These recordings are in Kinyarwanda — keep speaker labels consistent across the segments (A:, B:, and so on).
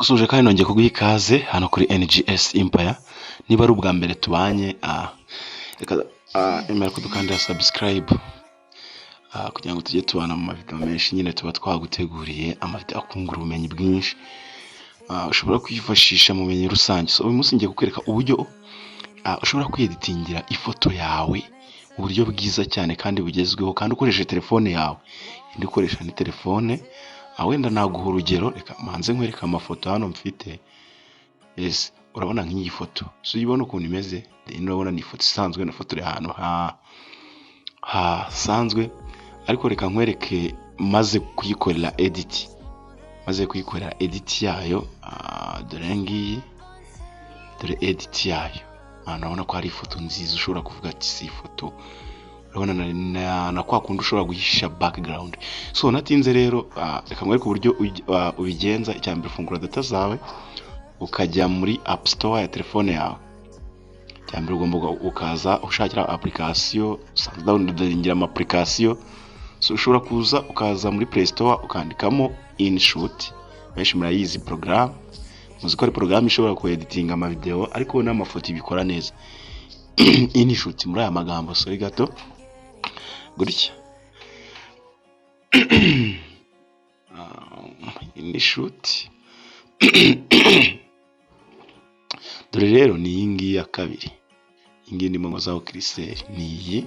A: Usuje kandi nongeye kuguha ikaze hano kuri NGS Empire. Niba ari ubwa mbere tubanye, reka emera kudukandira subscribe kugira ngo tujye tubana mu mavideo menshi nyine tuba twaguteguriye, amavideo akungura ubumenyi bwinshi ushobora kwifashisha mu bumenyi rusange. So uyu munsi ngiye kukwereka uburyo ushobora kweditingira ifoto yawe mu buryo bwiza cyane kandi bugezweho, kandi ukoresheje telefone yawe. Indi ukoresha ni telefone. Wenda naguha urugero, reka manze nkwereke amafoto hano mfite. Yes, urabona nk'iyi foto, so uyibona ukuntu imeze? Then urabona ni ifoto isanzwe nafotoreye ahantu hasanzwe, ariko reka nkwereke maze kuyikorera edit, maze kuyikorera edit yayo. Dore ngiyi, dore edit yayo. Urabona ko hari ifoto nziza, ushobora kuvuga ati si ifoto. Urabona na kwa kundi ushobora guhisha background. So natinze rero, reka nkwereke uburyo ubigenza. Icya mbere, ufungura data zawe, ukajya muri App Store ya telefone yawe. Icya mbere, ugomba ukaza ushakira application usanzwe downloadingira ama application. So ushobora kuza ukaza muri Play Store, ukandikamo InShot. Benshi murayizi porogaramu, muzi ko ari porogaramu ishobora kueditinga amavideo, ariko n'amafoto ibikora neza. InShot muri aya magambo, sorry gato, gutya InShot. Dore rero ni iyi ngiyi ya kabiri, iyi ngiyi ndimo nkozaho cursor, ni iyi,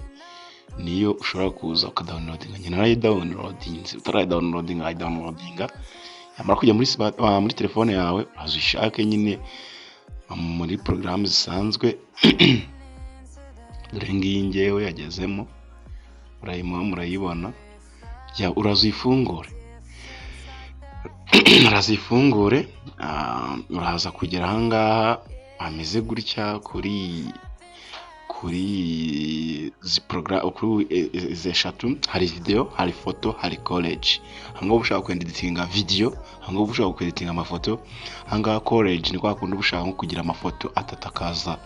A: niyo ushobora kuza ukadownloadinga. Njye narayidownloadinze. Utarayidownloadinga, wayidownloadinga, yamara kujya muri telefone yawe, uraza uyishake nyine muri porogaramu zisanzwe. Dore ngiyi ngewe yagezemo, murayibona. Uraza uyifungure, uraza uyifungure, uraza kugera ahangaha hameze gutya kuri izi porogaramu, kuri izi eshatu: hari videwo, hari foto, hari collage. Ahangaha uba ushaka kweditinga videwo, ahangaha uba ushaka kweditinga amafoto. Ahangaha collage ni kwa kundi uba ushaka nko kugira amafoto atatu akaza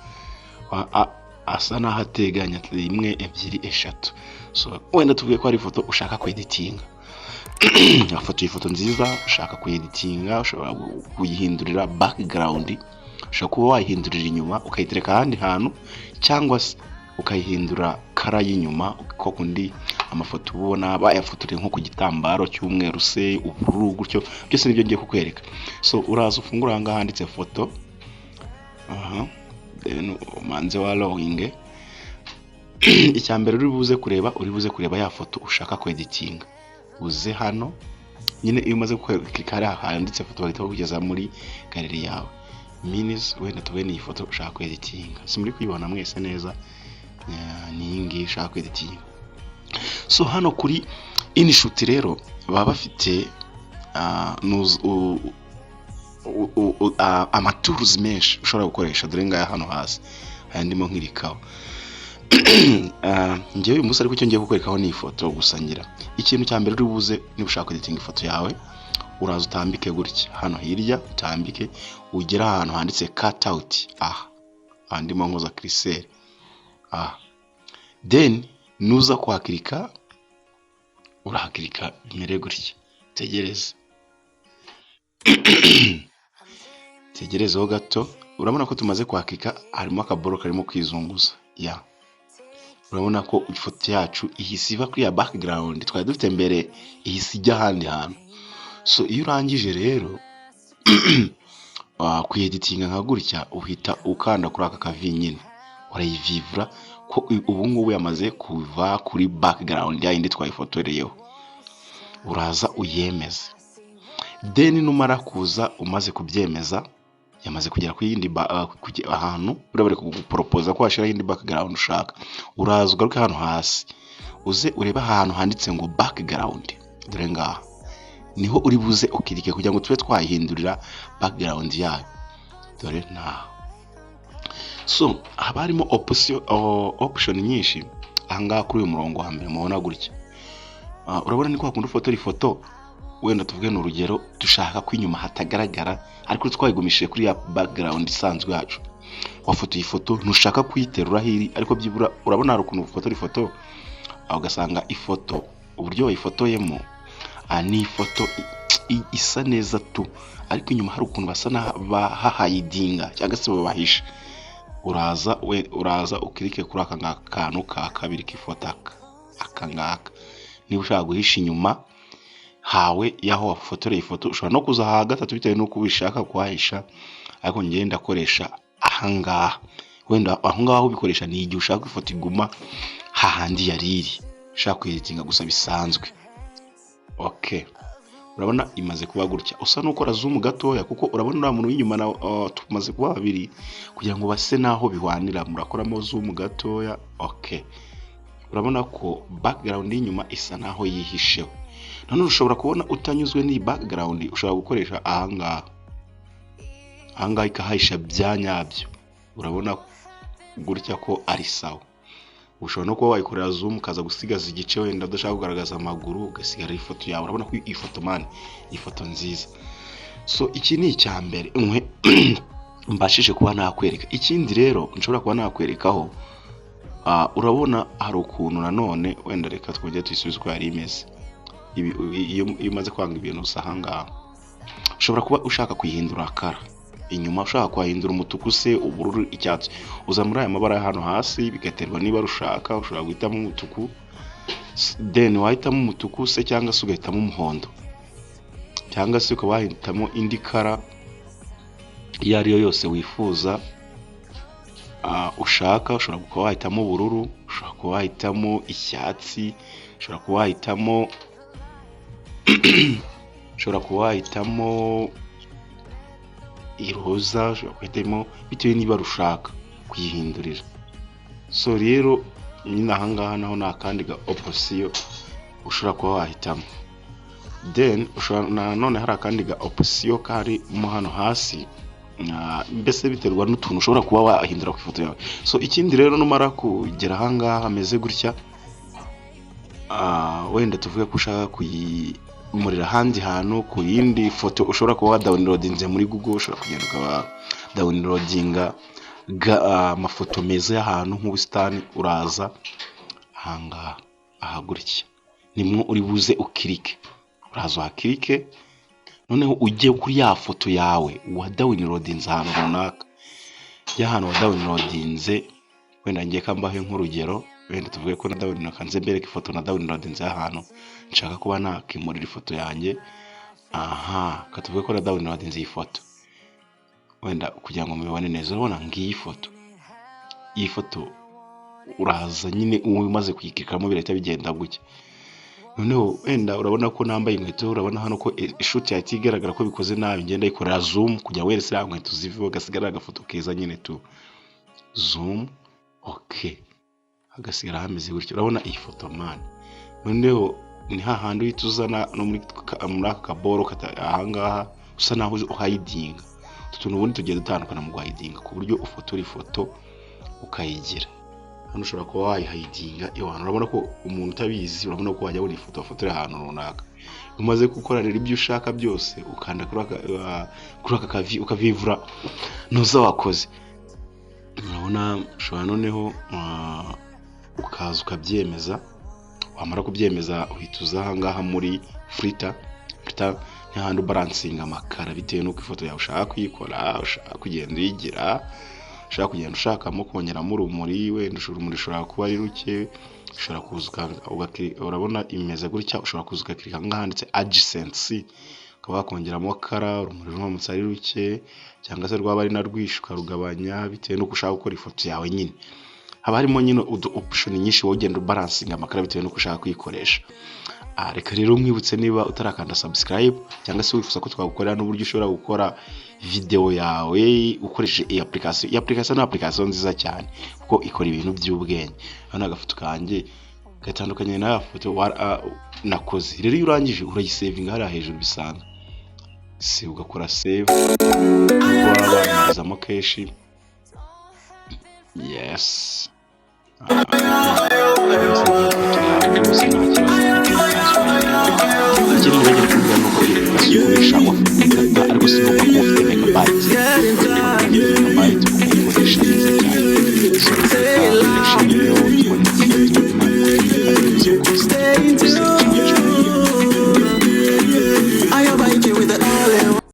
A: asa n'aho ateganye, rimwe, ebyiri, eshatu. So wenda tuvuge ko hari ifoto ushaka kweditinga, wafotoye ifoto nziza, ushaka kuyeditinga, ushobora kuyihindurira background, ushobora kuba wayihindurira inyuma ukayitereka ahandi hantu, cyangwa se ukayihindura color y'inyuma, ko kundi amafoto uba ubona bayafotoreye nko ku gitambaro cy'umweru se ubururu gutyo. Byose nibyo ngiye kukwereka. So uraza ufungura aha ngaha handitse foto, aha, then umanze wa allowinge. Icya mbere uri buze kureba, uri buze kureba ya foto ushaka kweditinga. Uze hano nyine, iyo umaze gukirika hariya handitse foto, bahita bakugeza muri gallery yawe. Minizi wenda tubone iyi foto ushaka kweditinga. Si muri kuyibona mwese neza? Ni iyi ngiyi ushaka kweditinga. So hano kuri InShot rero baba bafite amatools menshi ushobora gukoresha. Dore ngaya hano hasi, aya ndimo nkirikaho ngewe uyu munsi, ariko icyo ngiye kukwerekaho ni ifoto gusa. Ngira ikintu cya mbere uri buze, niba ushaka kweditinga ifoto yawe, uraza utambike gutya hano hirya, utambike ugere ahantu handitse cutout, aha aha ndimo nkoza cursor aha. Then nuza kuhakirika, urahakirika bimere gutya, tegereze, tegerezeho gato. Urabona ko tumaze kuhakirika, harimo akaboro karimo kwizunguza. Ya, urabona ko ifoto yacu ihise iva kuri ya background twari dufite mbere, ihise ijya ahandi hantu. So iyo urangije rero kuyeditinga nka gutya, uhita ukanda kuri aka kavi nyine, urayivivura ko ubu ngubu yamaze kuva kuri background ya yindi twayifotoreyeho. Uraza uyemeze. Then numara kuza umaze kubyemeza, yamaze kugera ku yindi ahantu buriya bari kuguporopoza ko washyiraho indi background ushaka. Uraza ugaruke hano hasi, uze urebe ahantu handitse ngo background. Dore ngaha niho uri buze ukirike kugira ngo tube twayihindurira background yayo. Dore naha. So haba harimo option nyinshi. Ahangaha kuri uyu murongo wa mbere mubona gutya, urabona ni kwa kundi ufotora ifoto, wenda tuvuge ni urugero, dushaka ko inyuma hatagaragara, ariko twayigumishije kuri ya background isanzwe yacu. Wafotoye ifoto, ntushaka kuyiterura aho iri, ariko byibura urabona hari ukuntu ufotora ifoto, ugasanga ifoto uburyo wayifotoyemo ni ifoto isa neza tu, ariko inyuma hari ukuntu basa n'abahahidinga cyangwa se babahisha. Uraza we, uraza ukirike kuri aka ngaka kantu ka kabiri k'ifoto, aka ngaka. Niba ushaka guhisha inyuma hawe y'aho wafotoreye ifoto, ushobora no kuza aha gatatu bitewe n'uko ubishaka kuhahisha, ariko njyewe ndakoresha ahangaha. Wenda aho ngaho ubikoresha ni igihe ushaka ifoto iguma hahandi yari iri, ushaka kuyeditinga gusa bisanzwe. Okay, urabona imaze kuba gutya. Usa n'ukora zoom gatoya, kuko urabona uriya muntu w'inyuma na tumaze kuba babiri, kugira ngo base naho bihwanira murakoramo zoom gatoya. Okay, urabona ko background y'inyuma isa naho yihisheho. Nanone ushobora kubona utanyuzwe n'iyi background, ushobora gukoresha ahangaha, ahangaha ikahahisha bya nyabyo. Urabona gutya ko ari sawa. Ushobora no kuba wayikorera zoom, ukaza gusigaza igice wenda udashaka kugaragaza amaguru, ugasigara ifoto yawe. Urabona ko iyi foto, man, ifoto nziza. So iki ni icya mbere nkwe mbashije kuba nakwereka. Ikindi rero nshobora kuba nakwerekaho, urabona hari ukuntu nanone, wenda reka twongere tuyisubize uko yari imeze. Iyo umaze kwanga ibintu usa ahangaha, ushobora kuba ushaka kuyihindura color inyuma, ushaka kuhahindura umutuku se, ubururu, icyatsi. Uza muri aya mabara hano hasi, bigaterwa niba ushaka. Ushobora guhitamo umutuku, then wahitamo umutuku se, cyangwa se ugahitamo umuhondo, cyangwa se ukaba wahitamo indi color iyo ari yo yose wifuza, ushaka. Ushobora kuba wahitamo ubururu, ushobora kuba wahitamo icyatsi, ushobora kuba wahitamo iroza, ushobora guhitamo bitewe n'ibara ushaka kuyihindurira. So rero nyine ahangaha naho ni akandi ga option ushobora kuba wahitamo. Then ushobora nanone, hari akandi ga option karimo hano hasi, mbese biterwa n'utuntu ushobora kuba wahindura ku ifoto yawe. So ikindi rero, numara kugera ahangaha hameze gutya, wenda tuvuge ko ushaka kuyimurira ahandi hantu ku yindi foto ushobora kuba wadownloadinze muri Google. Ushobora kugenda ukaba downloadinga amafoto meza y'ahantu nk'ubusitani. Uraza ahangaha aha gutya, nimwo uri buze ukirike. Uraza uhakirike, noneho ujye kuri ya foto yawe wadownloadinze ahantu runaka, y'ahantu wadownloadinze. Wenda ngiye kambahe nk'urugero, wenda tuvuge ko na download, nze mbereke ifoto na downloadinze y'ahantu nshaka kuba nakimurira ifoto yanjye. Aha katuvuge ko na downloadinze iyi foto, wenda kugira ngo mubibone neza. Urabona ngiyi foto. Iyi foto uraza nyine umaze kuyikirikamo, birahita bigenda gutya. Noneho wenda urabona ko nambaye inkweto. Urabona hano ko ishuti yahita igaragara ko bikoze nabi. Ngenda yikorera zoom kugira ngo wese ziriya nkweto ziveho, gasigara agafoto keza nyine tu. Zoom, okay, hagasigara hameze gutya. Urabona iyi foto, man. Noneho ni hahandi uhita uzana no muri aka kaboro ahangaha, usa naho uhayidinga. Utu tuntu ubundi tugiye dutandukana mu guhayidinga, ku buryo ufotora ifoto ukayigira hano, ushobora kuba wayihayidinga iwantu. Urabona ko umuntu utabizi, urabona ko wajya abona ifoto wafotoreye ahantu runaka. Umaze gukora rero ibyo ushaka byose, ukanda kuri aka kavi, ukavivura ntuza wakoze. Urabona ushobora noneho ukaza ukabyemeza. Wamara kubyemeza, uhita uza ahangaha muri filter. Filter ni hahandi ubalancinga ama color bitewe n'uko ifoto yawe ushaka kuyikora, ushaka kugenda uyigira, ushaka kugenda ushakamo kongeramo urumuri. Wenda urumuri rushobora kuba ari ruke, ushobora kuza, urabona imeze gutya. Ushobora kuza ugakirika ahangaha handitse adjacency, ukaba wakongeramo color urumuri ruramutse ari ruke, cyangwa se rwaba ari na rwinshi ukarugabanya, bitewe n'uko ushaka gukora ifoto yawe. Nyine haba harimo nyine udu option nyinshi, wowe ugenda ubalancinga ama color bitewe n'uko ushaka kuyikoresha. Reka rero mwibutse, niba utarakanda subscribe cyangwa se wifuza ko twagukorera n'uburyo ushobora gukora video yawe ukoresheje iyi application. Iyi application ni application nziza cyane kuko ikora ibintu by'ubwenge. Hano agafoto kanjye gatandukanye na ya foto nakoze. Rero iyo urangije, urayisevinga hariya hejuru bisanzwe, si ugakora save kuko baba babinyuzamo kenshi. Yes, rwose nta kibazo ifite. Ikindi nibagiwe kukubwira ni uko iyi application ikoresha wafunguye data, ariko si ngombwa kuba ufite megabyte. Ufite megabyte ukayikoresha neza cyane. So reka